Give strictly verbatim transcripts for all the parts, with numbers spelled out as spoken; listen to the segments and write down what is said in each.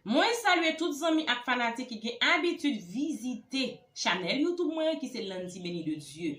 Mwen salye tout zanmi ak fanatik ki gen abitid vizite chanèl YouTube mwen ki se Landy Béni de Dieu.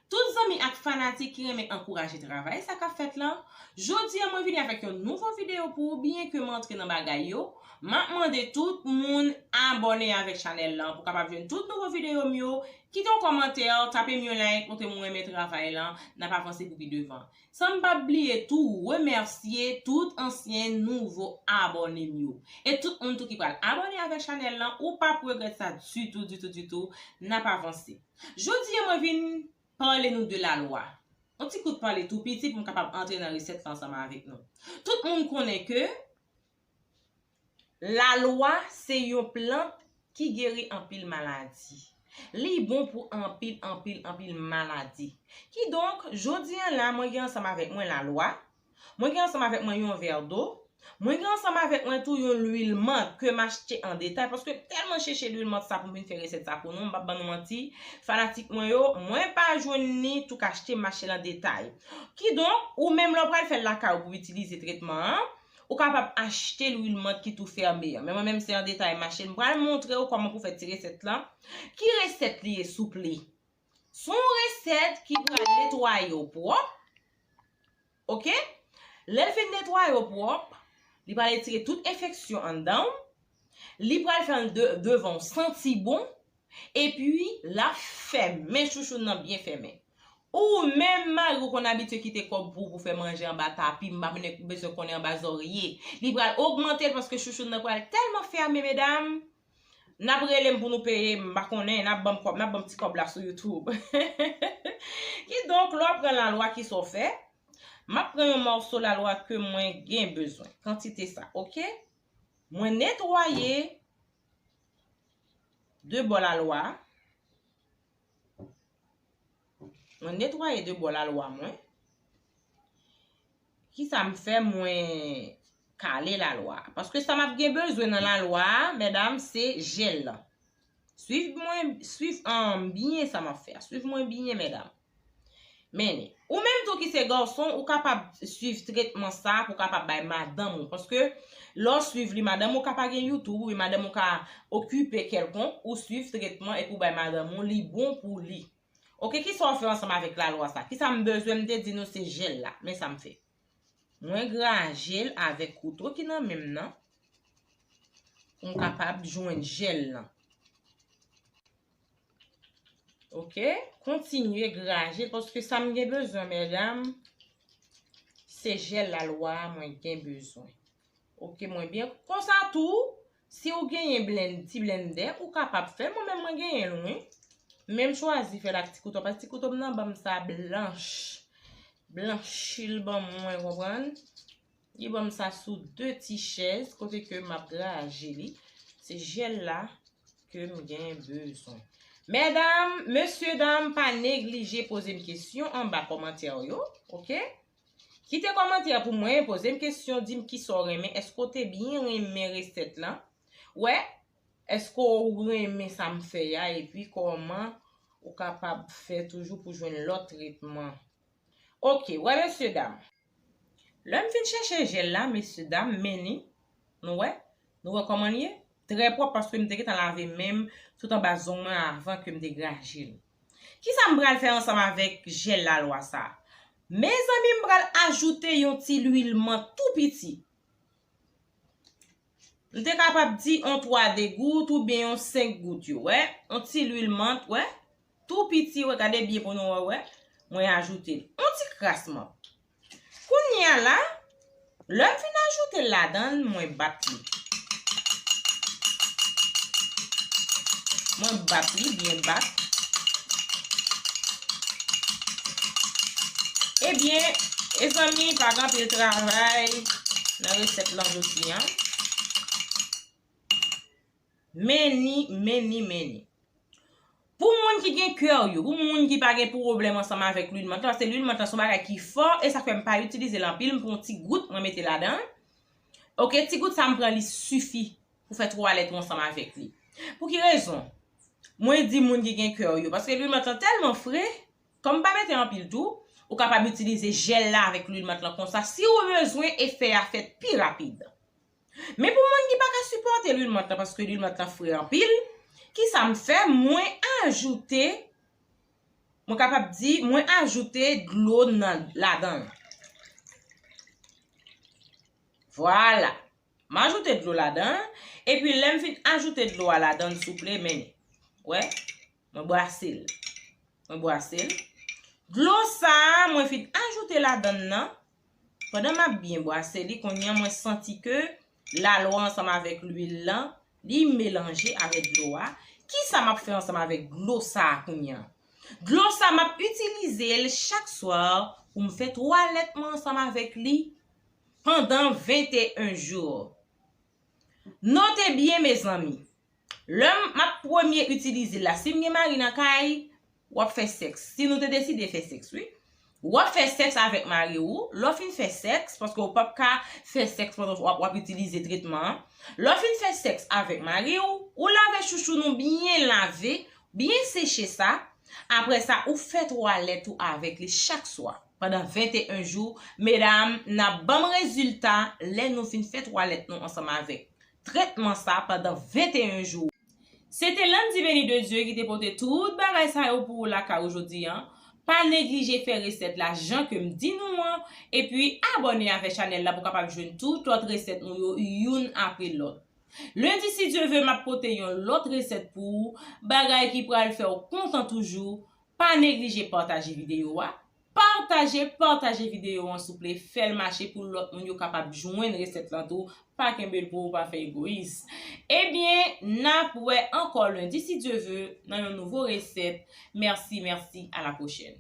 Tout zanmi ak fanatik ki renmen ankouraje travay sa k ap fèt lan, jodi a mwen vini avèk yon nouvo videyo pou ou, byen ke m antre nan bagay yo, m ap mande tout moun abòne avèk chanèl lan pou kapab jwenn tout nouvo videyo m yo. Kite yon kòmantè, tape m yon like, montre m ou renmen travay lan, n ap avanse pou pi devan. San m pa bliye tou remèsye tout ansyen nouvo abòne m yo. E tout moun tou ki pral abòne avèk chanèl lan, ou p ap regrèt sa ditou, ditou, ditou. N ap avanse. Jodi a mwen vin pale nou de lalwa. Yon ti kout pale tou piti pou m kapab antre nan resèt la ansanm avèk nou. Tout moun konnen ke lalwa se yon plant ki geri anpil maladi. Li bon pou anpil, anpil, anpil maladi. Kidonk, jodi a la, mwen gen ansanm avèk mwen lalwa. Mwen gen ansanm avèk mwen yon vè dlo. Mwen gen ansanm avèk mwen tou yon lwil mant ke m achte an detay, paske m tèlman chèche lwil mant sa pou m vin fè resèt sa pou nou, m p ap ban nou manti, fanatik mwen yo, mwen pa jwenn ni tou k achte, m achte l an detay. Kidonk, ou menm lè w pral fè l lakay ou pou w itilize tretman an, ou kapab achte lwil mant ki tou fèmen an. Men mwen menm se an detay m achte l. M pral montre w kòman pou fè ti resèt lan. Ki resèt li ye, souple? Se yon resèt ki pral netwaye w pwòp. Oke? Lè l fin netwaye w pwòp, li pral retire tout enfeksyon anndan w. Li pral fè de, devan w santi bon. Epi, l ap fèmen chouchoun nan byen fèmen. Ou menm mari w konn abitye kite kòb pou ou pou fè manje anba tapi, m pa bezwen konnen anba zòrye. Li pral ogmante l paske chouchoun nan pral tèlman fèmen, medam. N ap rele m pou nou peye, m pa konnen, n ap ban m kòb, n ap ban m ti kòb la sou YouTube. Kidonk, lè w ap pran lalwa, kisa w fè? M ap pran yon mòso lalwa ke mwen gen bezwen. Kantite sa, oke? Mwen netwaye de bò lalwa. Mwen netwaye de bò lalwa mwen. Kisa m fè? Mwen kale lalwa. Paske sa m ap gen bezwen nan lalwa a, medam, se jèl lan. Swiv mwen, swiv an byen sa m ap fè a. Swiv mwen byen, medam. Men, ou menm tou ki se gason, ou kapab swiv tretman sa pou kapab bay madanm ou. Paske lè w swiv li, madanm ou ka pa gen YouTube, oubyen madanm ou ka okipe kèlkonk, ou swiv tretman epi ou bay madanm ou, li bon pou li. Oke, kisa w fè ansanm avèk lalwa sa? Kisa m bezwen? M te di nou se jèl la. Men sa m fè. Mwen graje l avèk kouto ki nan men m nan. Pou m kapab jwenn jèl lan. Oke? Kontinye graje l, paske sa m gen bezwen, medam, se jèl lalwa a mwen gen bezwen. Oke, mwen byen. Konsa tou, si w genyen blenn-, ti blendè, ou kapab fè l. Mwen menm, mwen genyen l, wi. Men m chwazi fè l ak ti kouto, paske ti kouto m nan ban m sa blanch. Blanchi l ban mwen, konprann? Li ban m sa sou de ti chèz, kote ke m ap graje li. Se jèl la ke m gen bezwen. Medam, mesye dam, pa neglije poze m kesyon anba kòmantè yo, oke? Kite kòmantè pou mwen, poze m kesyon, di m kisa w renmen, èske w te byen renmen resèt lan? Wè, èske w renmen sa m fè a, epi kòman ou kapab fè toujou pou jwenn lòt tretman? Oke, wè mesye dam. Lè m fin chèche jèl la, mesye dam, men li, nou wè? Nou wè kòman l ye? Trè pwòp paske m te gentan lave men m tout anba zong mwen avan ke m te graje l. Kisa m pral fè ansanm avèk jèl lalwa sa a? Mezanmi, m pral ajoute yon ti lwil mant tou piti. M te kapab di yon twa de gout oubyen yon senk gout yo, wè. Yon ti lwil mant, wè. Tou piti, wè, gade byen pou nou wè, wè. Mwen ajoute l. Yon ti kras mant. Kounye a la, lè m fin ajoute l ladan l, mwen bat li. Mwen bat li, byen bat. Ebyen, mezanmi, pa gen anpil travay nan resèt lan jodi a. Men ni, men ni, men ni. Pou moun ki gen kè yo, pou moun ki pa gen pwoblèm ansanm avèk lwil mant lan, paske lwil mant lan se yon bagay ki fò, e sa fè m pa itilize l anpil, m pran yon ti gout, mwen mete ladan. Oke, ti gout sa m pran, li sifi pou fè twalèt ou ansanm avèk li. Pou ki rezon? Mwen di moun ki gen kè yo, paske lwil mant lan tèlman fre, kòm m pa mete anpil tou, ou kapab itilize jèl la avèk lwil mant lan konsa, si ou bezwen efè a fèt pi rapid. Men pou moun ki pa ka sipòte Lwil mant lan, paske lwil mant lan fre anpil. Kisa m fè? Mwen ajoute, mwen kapab di, mwen ajoute dlo nan, ladan l. Vwala. M ajoute dlo ladan l. Epi lè m fin ajoute dlo a ladan l, souple, men, wè, mwen brase l. Mwen brase l. Dlo sa a, mwen fin ajoute ladan l nan. Pandan m ap byen brase li, kounye a mwen santi ke lalwa ansanm avèk lwil lan, li melanje avèk dlo a. Kisa m ap fè ansanm avèk dlo sa a kounye a? Dlo sa, m ap itilize l chak swa pou m fè twalèt mwen ansanm avèk li pandan venteyen jou. Note byen, mezanmi. Lè m ap premye itilize l la, si m gen mari nan kay, w ap fè sèks. Si nou te deside fè sèks, wi. W ap fè sèks avèk mari w. Lè w fin fè sèks, paske w p ap ka fè sèks pandan w ap, w ap itilize tretman an. Lè w fin fè sèks avèk mari w, ou lave chouchou nou byen lave, byen seche sa. Apre sa, ou fè twalèt ou avèk li chak swa pandan venteyen jou. Medam, n ap ban m rezilta lè nou fin fè twalèt nou ansanm avèk tretman sa pandan venteyen jou. Se te Landy Beni de Dye ki te pote tout bagay sa yo pou ou lakay ou jodi an. Pa neglije fè resèt la jan ke m di nou an, epi abòne avè chanèl la pou w kapab jwenn tout lòt resèt nou yo youn apre lòt. Lendi, si Dye ve, m ap pote yon lòt resèt pou ou, bagay ki pral fè w kontan toujou. Pa neglije pataje videyo a. Pataje, pataje videyo an, souple, fè l mache pou lòt moun yo kapab jwenn resèt lan tou. Pa kenbe l pou ou, pa fè egoyis. Ebyen, n ap wè ankò lendi, si Dye ve, nan yon nouvo resèt. Mèsi, mèsi, a la pwochèn.